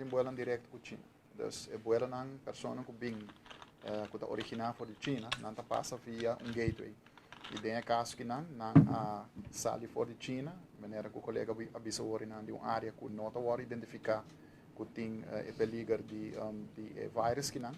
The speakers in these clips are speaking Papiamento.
tin vuelo directo cu China. Dus e vuelonan, persona cu bin cu ta origina for di China, nan ta pasa via un gateway. Y den e caso cu nan a sali for di China, manera cu colega a bisa, nan di un area cu no ta identifica cu tin e peliger di virus cu nan.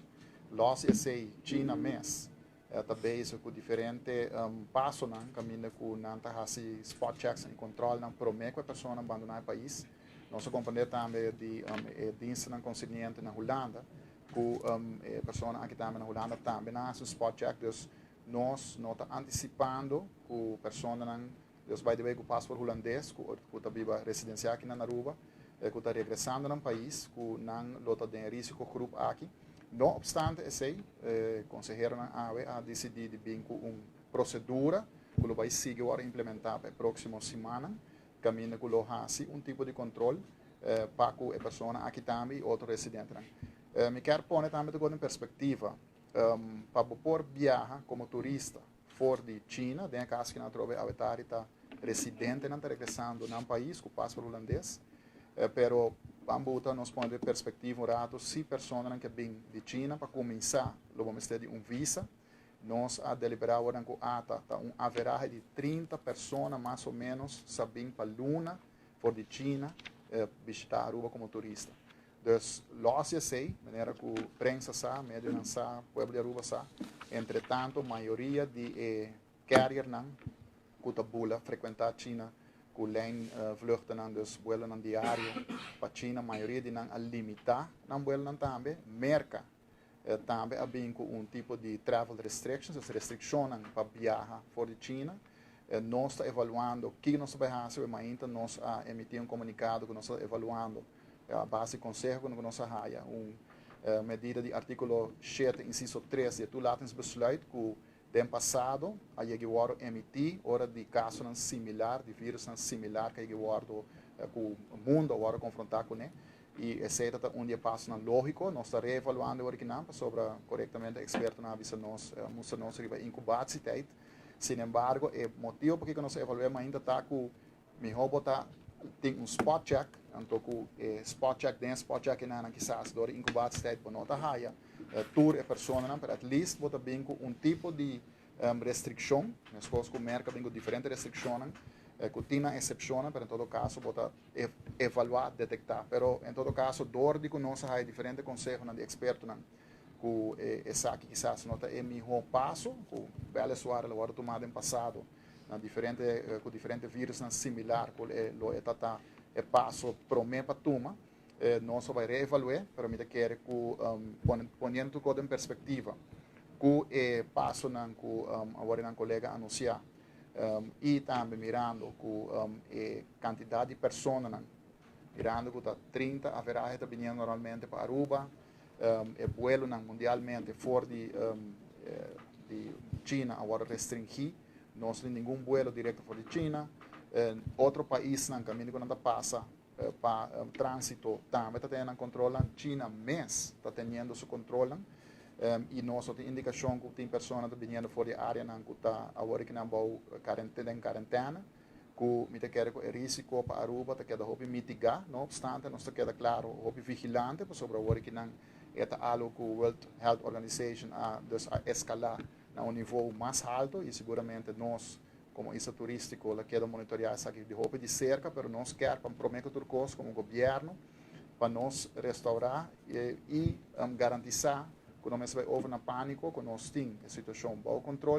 Los esey, China mes ta bezig cu diferente pasonan, caminda cu nan ta hasi spot checks y control nan prome cu e persona abandona e pais. Nos a comprende tambe di e diensten concerniente na Hulanda, cu e persona aki tambe na Hulanda tambe nan hasi spot check, dus nos no ta anticipando cu personanan, dus by the way, cu paspoort hulandes, cu ta biba residencia aki na Aruba, cu ta regresando na pais, cu nan lo ta den risicogroep aki. No obstante esey, conseheronan awe a dicidi di bin cu un procedura cu lo bay sigui awor implementa pa e proximo siman, caminda cu lo hasi un tipo di control pa e persona aki tambe y otro residente. Mi kier pone tambe den perspectiva, pa por viaha como turista for di China, den caso cu nan atrobe ta residentenan ta regresando na pais cu paspoort hulandes, pero ban bota nos pone den perspectiva un rato: si personanan cu bin di China, pa cuminsa, lo ban di un visa. Nos a delibera awor cu ATA ta un average di 30 persona mas o menos sa bin pa luna for di China bishita Aruba como turista. Dus los esey, manera cu prensa sa, medionan sa, pueblo di Aruba sa, entre tanto, mayoria di carriernan cu ta bula frecuenta China cu lijn vluchten, dus vuelonan diario pa China, mayoria di nan a limita nan vuelonan tambe. Merca tambe a bin cu un tipo di travel restrictions, dus restriccion pa viaha for di China. Nos ta evaluando kico nos ta bay haci, mas nos a emiti un comunicado cu nos ta evaluando a base di conseho cu nos a haya un medida di articulo 7, inciso 3 di toelatingsbesluit cu den pasado a yega emiti ora di caso similar, di virus similar cu a yega cu mundo awor confronta cu ne, y esey ta un paso logico. Nos ta reevaluando awor sobre corectamente expertonan a avisa nos, mustra nos riba incubatietijd. Sin embargo, e motibo pa nos evalua ainda ta cu miho bo ta tin un spot check, anto cu spot check den spot check na kisas door incubatietijd bo no ta haya tur e personanan, pero at least bo ta bin cu un tipo di restriccion, mescos cu Merca bin cu diferente restriccion, cu tin excepcion, pero en todo caso bo ta evalua, detecta. Pero en todo caso, door di cu nos a haya diferente conseho di expertonan cu esaki kisas no ta e miho paso, cu weliswaar el a tuma den pasado na diferente cu diferente virus similar cu lo e ta e paso prome pa tuma, nos ta bay reevalua, pero mi ta kere cu poniendo tur den perspectiva cu e pasonan cu awor nan colega a anuncia y tambe mirando cu e cantidad di personanan, mirando cu ta 30 average ta bini normalmente pa Aruba, e vuelonan mundialmente for di China awor restringi, no tin ningun vuelo directo for di China, otro paisnan caminda cu nan pasa pa transito tambe ta teniendo control, China mes ta teniendo su control, y nos tin indicacion cu tin persona ta bini for di areanan cu ta awor cu nan bou cuarentena, den cuarentena, cu mi ta kere cu e risico pa Aruba ta keda hopi mitiga. No obstante, nos ta keda, claro, hopi vigilante, pasobra awor cu nan ta algo cu World Health Organization a dus a escala na un nivel mas halto y seguramente nos como isla turistico lo keda monitorea esaki di hopi di cerca, pero nos kier pa prome tur cos como gobierno pa nos restaura y garantisa cu no mester bay over na panico, cu nos tin e situacion bou control.